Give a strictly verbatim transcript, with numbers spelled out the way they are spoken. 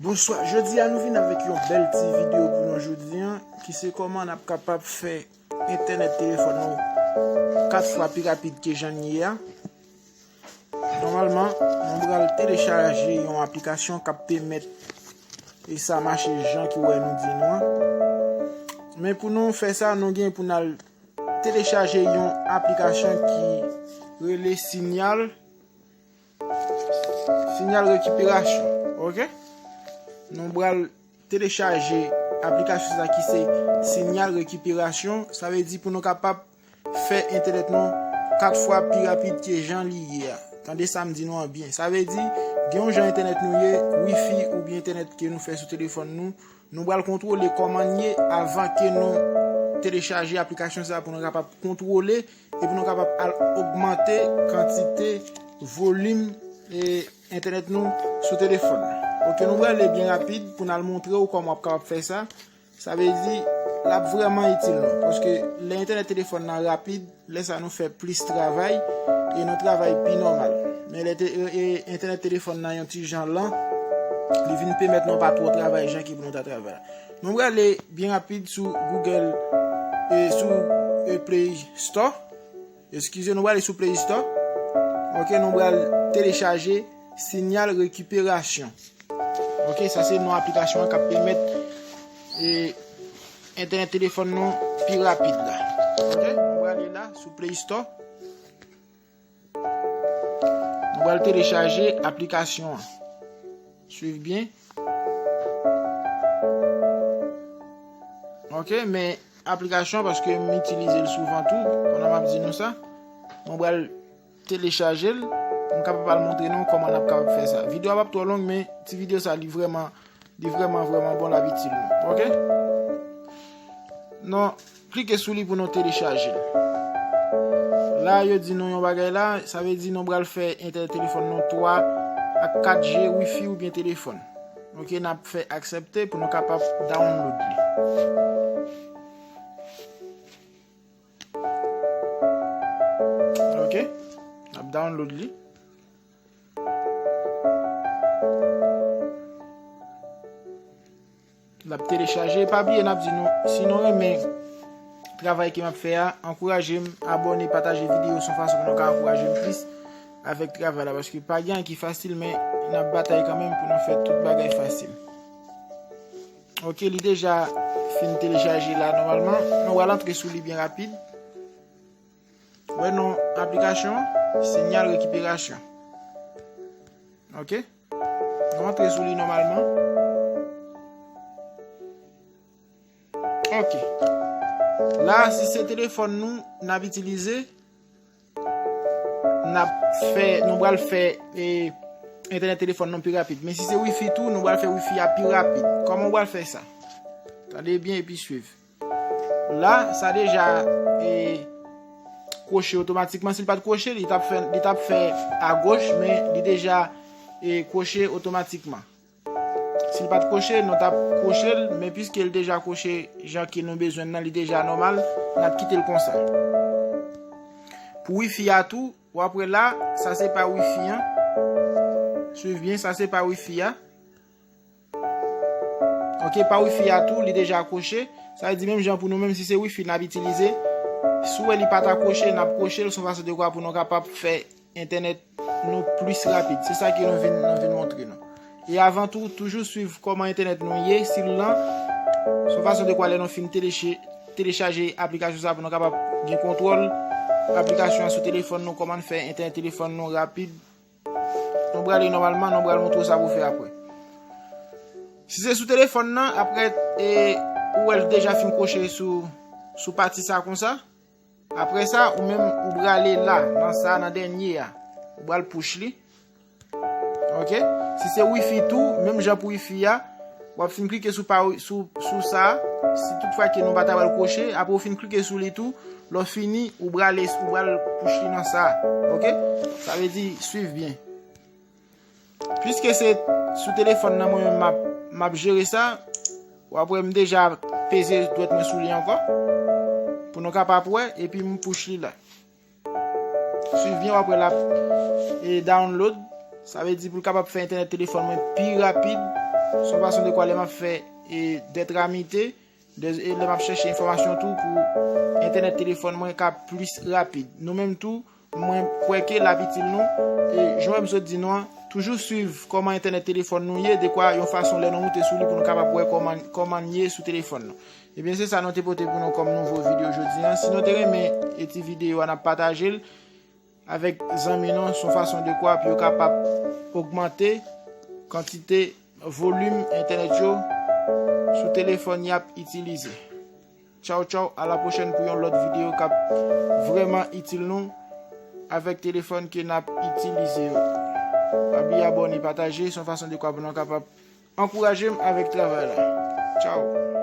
Bonswa, jodi a nou vin avèk yon bèl ti videyo pou nou jodi a, ki se kòman n ap kapab fè entènèt telefòn nou kat fwa pi rapid ke jan l ye a. Nòmalman, nou pral telechaje yon aplikasyon k ap pèmèt e sa mache jan ki wè nou di nou an. Men pou nou fè sa, nou gen pou n al telechaje yon aplikasyon ki rele Signal, Signal Rekiperasyon, oke? Nou pral telechaje aplikasyon sa ki se Signal Rekiperasyon, sa vle di pou nou kapab fè entènèt nou kat fwa pi rapid ke jan li ye a. Tande sa m di nou an byen. Sa vle di, gen yon jan entènèt nou ye, wifi oubyen entènèt ke nou fè sou telefòn nou, nou pral kontwole kòman l ye avan ke nou telechaje aplikasyon sa pou nou kapab kontwole e pou nou kapab al ogmante kantite, volim e entènèt nou sou telefòn nan. Oke, nou prale byen rapid pou n al montre w kòman w ap kapab fè sa. Sa vle di, l ap vrèman itil nou. Paske lè entènèt telefòn nan rapid, lè sa nou fè plis travay, e nou travay pi nòmal. Men lè te, e, e, entènèt telefòn nan yon ti jan lan, li vin pèmèt nou pa twò travay jan ki pou nou ta travay la. Nou prale byen rapid sou Google, e, sou, e, Play Store. Eskize, nou prale sou Play Store. Oke, nou pral telechaje Signal Rekiperasyon. Oke, sa se non aplikasyon an k ap pèmèt, e, entènèt telefòn nou pi rapid la. Oke, nou prale la sou Play Store. Nou pral telechaje aplikasyon an. Swiv byen. Oke, men aplikasyon paske m itilize l souvan tou, pandan m ap di nou sa. Mwen pral telechaje l, m kapab al montre nou kòman n ap kapab fè sa. Videyo a p ap twò long, men ti videyo sa li vrèman, li vrèman, vrèman bon, l ap itil nou. Oke? Non, klike sou li pou nou telechaje l. La, yo di nou yon bagay la, sa vle di nou pral fè entènèt telefòn nou twa ak kat G, wifi oubyen telefòn. Oke, n ap fè aksepte pou nou kapab download li. Oke, n ap download li. L ap telechaje. Pa bliye, n ap di nou, si nou renmen travay ke m ap fè a, ankouraje m, abòne, pataje videyo, se yon fason pou nou ka ankouraje m plis avèk travay la, paske pa gen anyen ki fasil, men n ap batay kanmenm pou nou fè tout bagay fasil. Oke, li deja fin telechaje la nòmalman. Nou pral antre sou li byen rapid. Wè non aplikasyon, Signal Rekiperasyon. Oke? Nou antre sou li nòmalman. Oke. La, si se telefòn nou n ap itilize, n ap fè, nou pral fè, e, entènèt telefòn nou pi rapid. Men si se wifi tou, nou pral fè wifi a pi rapid. Kòman w pral fè sa? Tande byen epi swiv. La, sa deja, e, kwoche otomatikman. Si l pa t kwoche, li t ap fè, li t ap fè agoch, men li deja, e, kwoche otomatikman. Si l pa t kwoche, nou t ap kwoche l, men piske l deja kwoche jan ke nou bezwen l nan, li deja nòmal, n ap kite l konsa. Pou wifi a tou, w ap wè la, sa se pa wifi an. Swiv byen, sa se pa wifi a. Oke, pa wifi a tou, li deja kwoche. Sa vle di menm jan pou nou menm, si se wifi n ap itilize, si w wè li pa ta kwoche, n ap kwoche l, se yon fason de kwa pou nou kapab fè entènèt nou plis rapid. Se sa ke nou vin, nou vin montre nou. E avan tou, toujou swiv kòman entènèt nou ye, si l lan. Se yon fason de kwa lè nou fin teleche-, telechaje aplikasyon sa pou nou kapab gen kontwòl aplikasyon an sou telefòn nou, kòman n fè entènèt telefòn nou rapid. Nou prale nòmalman, nou pral montre w sa pou fè apre. Si se sou telefòn nan, apre, e, ou wè l deja fin kwoche sou, sou pati sa konsa. Apre sa, ou menm, ou prale la, nan sa, nan dènye a. Ou pral push li. Oke? Si se wifi tou, menm jan pou wifi a, w ap fin klike sou pa, sou, sou sa, si tout fwa ke nou pa ta pral kwoche, apre ou fin klike sou li tou, lè w fini, ou prale, ou pral push li nan sa. Oke? Sa vle di, swiv byen. Piske se sou telefòn nan mwen menm m ap, m ap jere sa, w ap wè m deja peze dwèt mwen sou li ankò, pou nou kapab wè, epi m push li la. Swiv byen, w ap wè l ap, e, download. Sa vle di pou l kapab fè entènèt telefòn mwen pi rapid. Se yon fason de kwa lè m ap fè e, dèt ramite, de, e lè m ap chèche enfòmasyon tou pou entènèt telefòn mwen ka plis rapid. Nou menm tou, mwen kwè ke l ap itil nou. E jan m sot di nou an, toujou swiv kòman entènèt telefòn nou ye, de kwa yon fason lè nou moute sou li pou nou kapab wè kòman, kòman l ye sou telefòn nou. Ebyen, se sa nou te pote pou nou kòm nouvo videyo jodi an. Si nou te renmen e ti videyo a, n ap pataje l avèk zanmi nou, se yon fason de kwa pou yo kapab ogmante kantite volim entènèt yo sou telefòn y ap itilize. Tchaw, tchaw, a la pwochèn pou yon lòt videyo k ap vrèman itil nou avèk telefòn ke n ap itilize yo. Pa bliye abòne, pataje, se yon fason de kwa pou nou kapab ankouraje m avèk travay la. Tchaw.